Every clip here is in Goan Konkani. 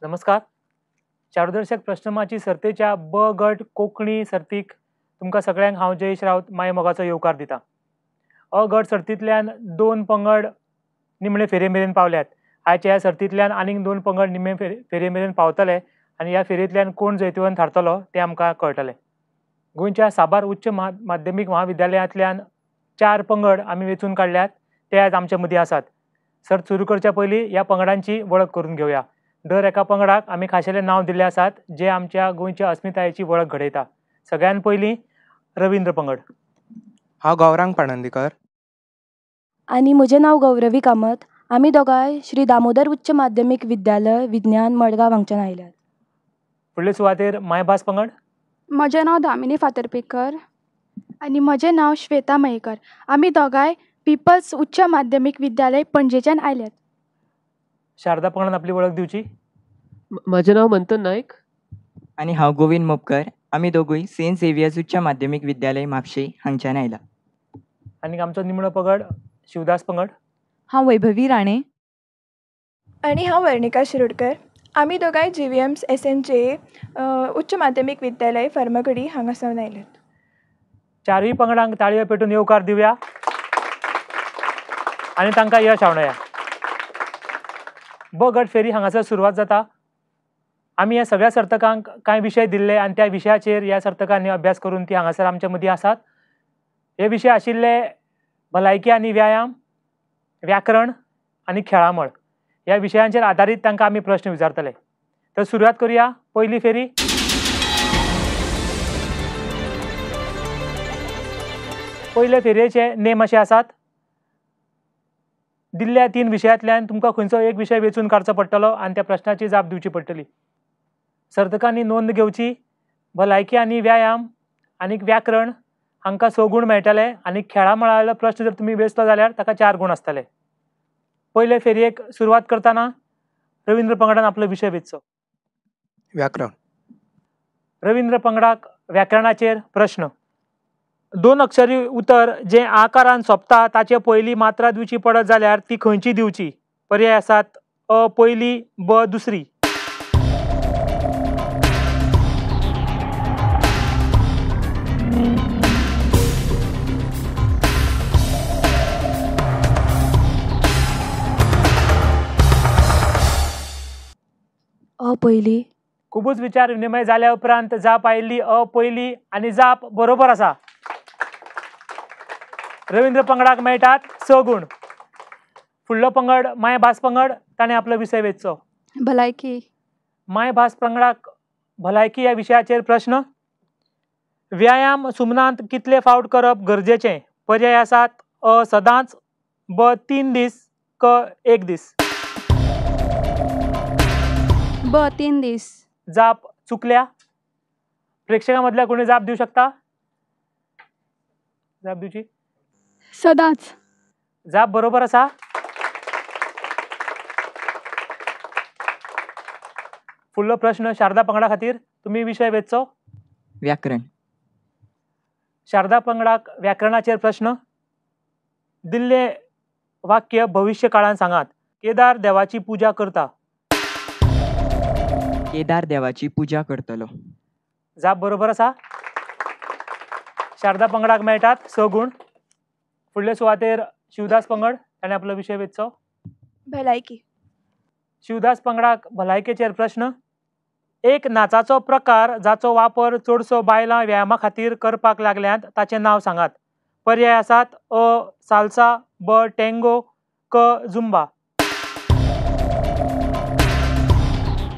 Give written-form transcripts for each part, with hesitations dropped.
नमस्कार. चारुदर्शक प्रश्नमाची सर्तेच्या ब गट कोंकणी सर्तीक तुमकां सगळ्यांक हांव जयेश रावत माय मोगाचो येवकार दिता. अ गट सर्तींतल्यान 2 पंगड निमणे फेरे मेरेन पावल्यात. आयच्या ह्या सर्तींतल्यान आनीक 2 पंगड निमणे फेरे मेरेन पावतले आनी ह्या फेरयेंतल्यान कोण जैतिवंत थारतलो तें आमकां कळटलें. गोंयच्या साबार उच्च माध्यमीक महाविद्यालयांतल्यान 4 पंगड आमी वेंचून काडल्यात, ते आज आमचे मदीं आसात. सर्त सुरू करच्या पयलीं ह्या पंगडांची वळख करून घेवया. दर एका पंगडाक आमी खाशेलें नांव दिल्लें आसात जे आमच्या गोंयच्या अस्मितायेची वळख घडयता. सगळ्यान पयलीं रवींद्र पंगड. हांव गौरांग पाणंदीकर आनी म्हजें नांव गौरवी कामत. आमी दोगांय श्री दामोदर उच्च माध्यमीक विद्यालय विज्ञान मडगांव हांगच्यान आयल्यात. फुडले सुवातेर मायभास पंगड. म्हजें नांव दामिनी फातर्पेकर आनी म्हजें नांव श्वेता मयेकर. आमी दोगांय पिपल्स उच्च माध्यमीक विद्यालय पणजेच्यान आयल्यात. शारदा पंगडान आपली वळख दिवची. म्हजें नांव मंथन नायक आनी हांव गोविंद मोपकर. आमी दोगूय सेंट झेवियर्स उच्च माध्यमीक विद्यालय म्हापशें हांगच्यान आयला. आनी आमचो निमणो पंगड शिवदास पंगड. हांव वैभवी राणे आनी हांव वर्णिका शिरोडकर. आमी दोगांय GVMS SNJ उच्च माध्यमीक विद्यालय फर्मागुडी हांगा सावन आयल्यात. चारूय पंगडांक ताळयो पेटून येवकार दिवया आनी तांकां यश आवडया. ब गट फेरी हांगासर सुरवात जाता. आमी ह्या सगळ्या सर्तकांक कांय विशय दिल्ले आनी त्या विशयाचेर ह्या सर्तकांनी अभ्यास करून ती हांगासर आमच्या मदीं आसात. हे विशय आशिल्ले भलायकी आनी व्यायाम, व्याकरण आनी खेळामळ. ह्या विशयांचेर आदारीत तांकां आमी प्रश्न विचारतले. तर सुरवात करुया पयली फेरी. पयले फेरयेचे नेम अशे आसात. दिल्ल्या 3 विशयांतल्यान तुमकां खंयचो एक विशय वेंचून काडचो पडटलो आनी त्या प्रश्नाची जाप दिवची पडटली. सर्तकांनी नोंद घेवची. भलायकी आनी व्यायाम आनी व्याकरण हांकां 6 गूण मेळटले आनी खेळा मळावेलो प्रश्न जर तुमी वेंचलो जाल्यार ताका 4 गूण आसतले. पयले फेरयेक सुरवात करतना रवींद्र पंगडान आपलो विशय वेंचचो. व्याकरण. रवींद्र पंगडाक व्याकरणाचेर प्रश्न. 2 अक्षरी उतर जें आकारान सोंपता ताचे पयली मात्रा दिवची पडत जाल्यार ती खंयची दिवची? पर्याय आसात अ पयली, ब दुसरी. अ पयली. खुबूच विचार विनिमय जाल्या उपरांत जाप आयिल्ली अ पयली आनी जाप बरोबर आसा. रवींद्र पंगडाक मेळटात 6 गूण. फुडलो पंगड मायभास पंगड, ताणें आपलो विशय वेंचचो. भलायकी. मायभास पंगडाक भलायकी ह्या विशयाचेर प्रश्न. व्यायाम सुमनांत कितले फावट करप गरजेचें? पर्याय आसात अ सदांच, ब 3 दीस, क 1 दीस. ब 3 दीस. जाप चुकल्या. प्रेक्षकां मदल्या कोणी जाप दिवं शकता? जाप दिवची. सदांच. जाप बरोबर आसा. फुडलो प्रश्न शारदा पंगडा खातीर. तुमी विशय वेंचचो. व्याकरण. शारदा पंगडाक व्याकरणाचेर प्रश्न. दिल्ले वाक्य भविश्य काळान सांगात. केदार देवाची पुजा करता. केदार देवाची पुजा करतलो. जाप बरोबर आसा. शारदा पंगडाक मेळटात 6 गूण. फुडले सुवातेर शिवदास पंगड, ताणें आपलो विशय वेंचचो. भलायकी. शिवदास पंगडाक भलायकेचेर प्रश्न. एक नाचाचो प्रकार जाचो वापर चडसो बायलां व्यायामा खातीर करपाक लागल्यांत ताचें नांव सांगात. पर्याय आसात अ साल्सा, ब टँगो, क झुंबा.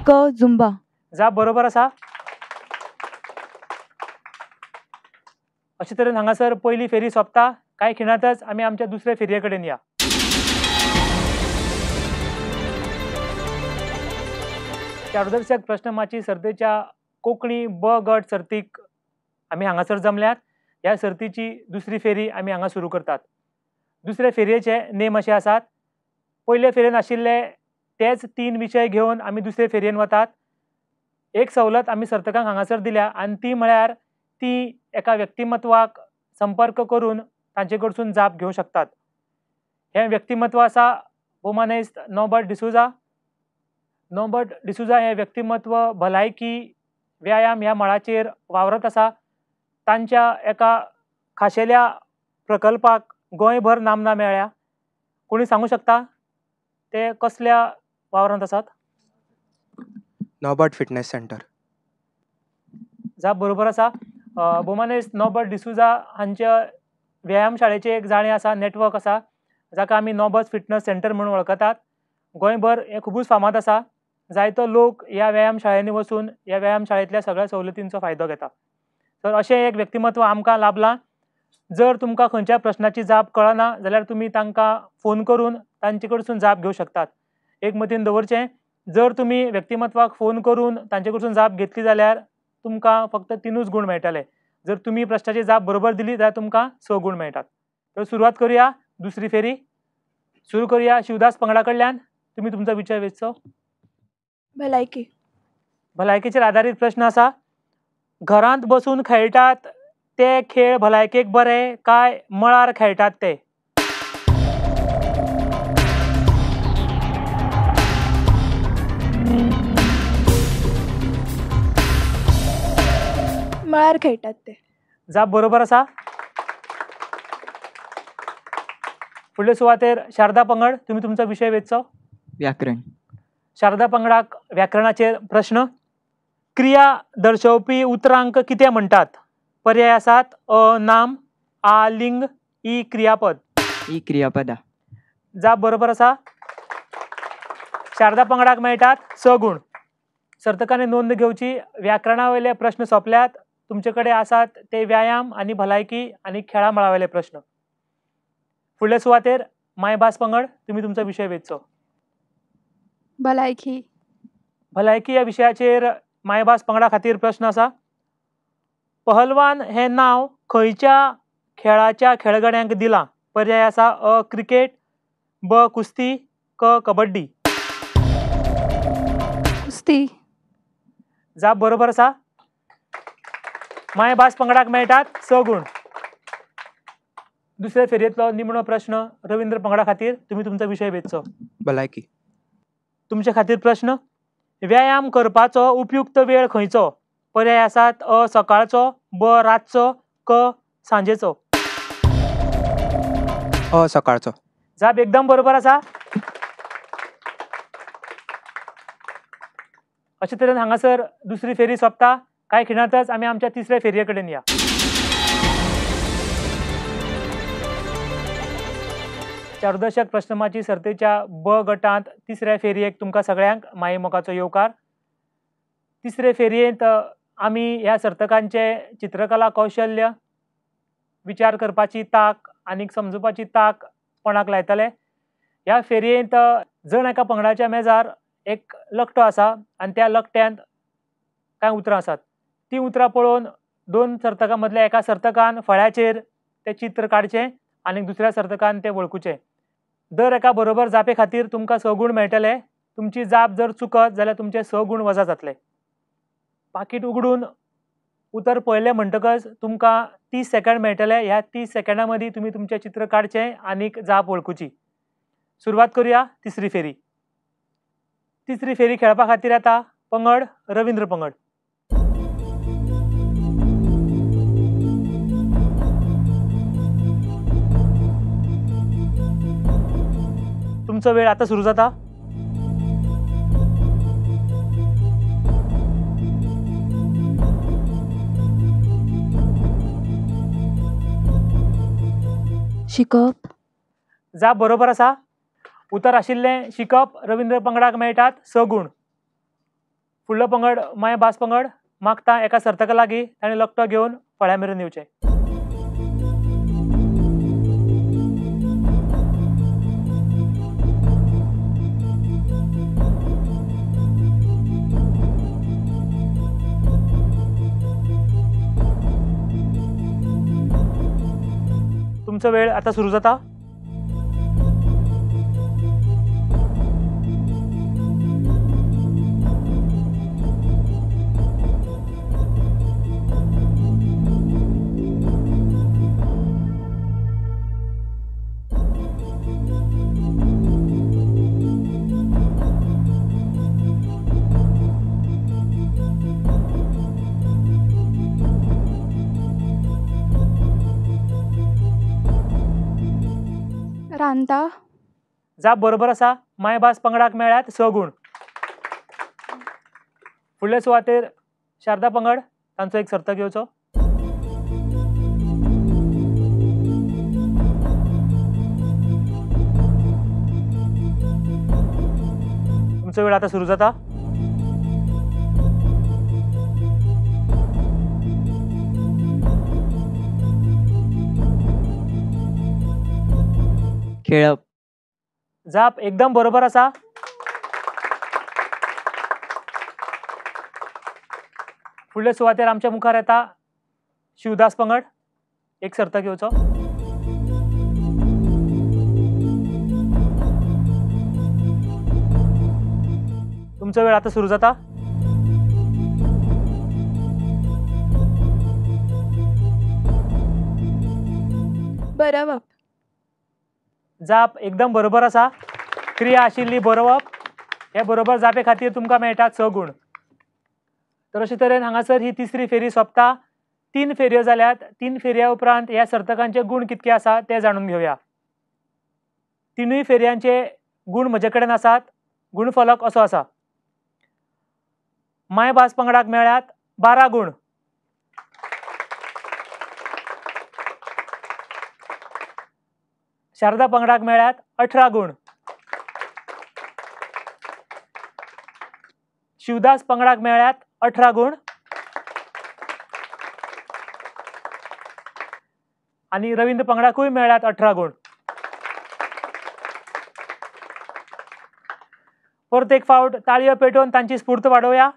क झुंबा. जाप बरोबर आसा. अशे तरेन हांगासर पयली फेरी सोंपता. कांय खिणांतच आमी आमच्या दुसऱ्या फेरये कडेन या. चारुदर्शक प्रश्नमाची सर्तेच्या कोंकणी ब गट सर्तीक आमी हांगासर जमल्यात. ह्या सर्तीची दुसरी फेरी आमी हांगा सुरू करतात. दुसरे फेरयेचे नेम अशे आसात. पयले फेरयेन आशिल्ले तेच 3 विशय घेवन आमी दुसरे फेरयेन वतात. एक सवलत आमी सर्तकांक हांगासर दिल्या आनी ती म्हळ्यार ती एका व्यक्तिमत्वाक संपर्क करून तांचे कडसून जाप घेवं शकतात. हें व्यक्तिमत्व आसा भोवमानेस्त नॉबर्ट डिसोजा. नॉबर्ट डिसुजा हें व्यक्तिमत्व भलायकी, व्यायाम ह्या मळाचेर वावरत आसा. तांच्या एका खाशेल्या प्रकल्पाक गोंयभर नामना मेळ्ळ्या. कोणी सांगू शकता ते कसल्या वावरांत आसात? Norbert fitness centre. जाप बरोबर आसा. भोवमानेस्त नॉबर्ट डिसुजा हांच्या व्यायाम शाळेचें एक जाळें आसा, नेटवर्क आसा, जाका आमी नॉबर्ट फिटनस सेंटर म्हणून वळखतात. गोंयभर हें खुबूच फामाद आसा. जायतो लोक ह्या व्यायाम शाळेंनी वचून ह्या व्यायाम शाळेंतल्या सगळ्या सवलतींचो फायदो घेता. तर अशें एक व्यक्तिमत्व आमकां लाभलां. जर तुमकां खंयच्या प्रश्नाची जाप कळना जाल्यार तुमी तांकां फोन करून तांचे कडसून जाप घेवं शकतात. एक मतीन दवरचें, जर तुमी व्यक्तिमत्वाक फोन करून तांचे कडसून जाप घेतली जाल्यार तुमकां फक्त 3 गूण मेळटले. जर तुमी प्रश्नाची जाप बरोबर दिली जाल्यार तुमकां 6 गूण मेळटात. तर सुरवात करूया दुसरी फेरी. सुरू करूया शिवदास पंगडा कडल्यान. तुमी तुमचो विचार वेचचो. भलायकी. भलायकेचेर आदारीत प्रश्न आसा. घरांत बसून खेळटात ते खेळ भलायकेक बरे काय मळार खेळटात ते? मळार खेळटात ते. जाप बरोबर आसा. फुडले सुवातेर शारदा पंगड, तुमी तुमचो विशय वेचचो. व्याकरण. शारदा पंगडाक व्याकरणाचेर प्रश्न. क्रिया दर्शोवपी उतरांक कितें म्हणटात? पर्याय आसात अ नाम, आ लिंग, ई क्रियापद. ई क्रियापदा. जाप बरोबर आसा. शारदा पंगडाक मेळटात 6 गूण. सर्तकांनी नोंद घेवची, व्याकरणा वयले प्रश्न सोंपल्यात. तुमचे कडेन आसात ते व्यायाम आनी भलायकी आनी खेळा मळा वयले प्रश्न. फुडले सुवातेर मायभास पंगड, तुमी तुमचो विशय वेचचो. भलायकी. भलायकी ह्या विशयाचेर मायभास पंगडा खातीर प्रश्न आसा. पहलवान हें नांव खंयच्या खेळाच्या खेळगड्यांक दिलां? पर्याय आसा अ क्रिकेट, ब कुस्ती, क कबड्डी. कुस्ती. जाप बरोबर आसा. मायभास पंगडाक मेळटात 6 गूण. दुसरे फेरयेंतलो निमणो प्रश्न रवींद्र पंगडा खातीर. तुमी तुमचो विशय वेचचो. भलायकी. तुमचे खातीर प्रश्न. व्यायाम करपाचो उपयुक्त वेळ खंयचो? पर्याय आसात अ सकाळचो, ब रातचो, क सांजेचो. अ सकाळचो. जाप एकदम बरोबर आसा. अशे तरेन हांगासर दुसरी फेरी सोंपता. कांय खिणांतच आमी आमच्या तिसऱ्या फेरये कडेन या. चारुदशक प्रश्नमाची सर्तेच्या ब गटांत तिसऱ्या फेरयेक तुमकां सगळ्यांक माई मोगाचो येवकार. तिसरे फेरयेंत आमी ह्या सर्तकांचे चित्रकला कौशल्य, विचार करपाची तांक आनी समजुपाची तांक पणाक लायतले. ह्या फेरयेंत जण एका पंगडाच्या मेजार एक लकटो आसा आनी त्या लकट्यांत कांय उतरां आसात. ती उतरां पळोवन 2 सर्तकां मदल्या एका सर्तकान फळ्याचेर तें चित्र काडचें आनी दुसऱ्या सर्तकान तें वळखुचें. दर एका बरोबर जापे खातीर तुमकां 6 गूण मेळटले. तुमची जाप जर चुकत जाल्यार तुमचे 6 गूण वजा जातले. पाकीट उगडून उतर पळयलें म्हणटकच तुमकां 30 सेकंड मेळटले. ह्या 30 सेकंडां मदीं तुमी तुमचें चित्र काडचें आनी जाप वळखुची. सुरवात करूया तिसरी फेरी. तिसरी फेरी खेळपा खातीर येता पंगड रवींद्र पंगड. तुमचो वेळ आता सुरू जाता. शिकप. जाप बरोबर आसा. उतर आशिल्लें शिकप. रवींद्र पंगडाक मेळटात 6 गूण. फुडलो पंगड मायभास पंगड मागता एका सर्तका लागीं ताणें लकटो घेवन फळ्या मेरेन येवचें. तुमचो वेळ आता सुरू जाता. शांता. जाप बरोबर आसा. मायभास पंगडाक मेळ्ळ्यात 6 गूण. फुडले सुवातेर शारदा पंगड, तांचो एक सर्तक येवचो. तुमचो वेळ आतां सुरू जाता. खेळप. जाप एकदम बरोबर आसा. फुडले सुवातेर आमच्या मुखार येता शिवदास पंगड, एक सर्तक येवचो. तुमचो वेळ आतां सुरू जाता. बरोवप. जाप एकदम बरोबर आसा. क्रिया आशिल्ली बरोवप हे बरोबर जापे खातीर तुमकां मेळटा 6 गूण. तर अशे तरेन हांगासर ही तिसरी फेरी सोंपता. 3 फेरयो जाल्यात. 3 फेरया उपरांत ह्या सर्तकांचे गूण कितके आसा ते जाणून घेवया. 3ूय फेरयांचे गूण म्हजे कडेन आसात. गुणफलक असो आसा. मायभास पंगडाक मेळ्ळ्यात 12 गूण. शारदा पंगडाक मेळ्ळ्यात 18 गूण. शिवदास पंगडाक मेळ्ळ्यात 18 गूण. आनी रवींद्र पंगडाकूय मेळ्ळ्यात 18 गूण. परत एक फावट ताळयो पेटोवन तांची स्फूर्त वाडोवया.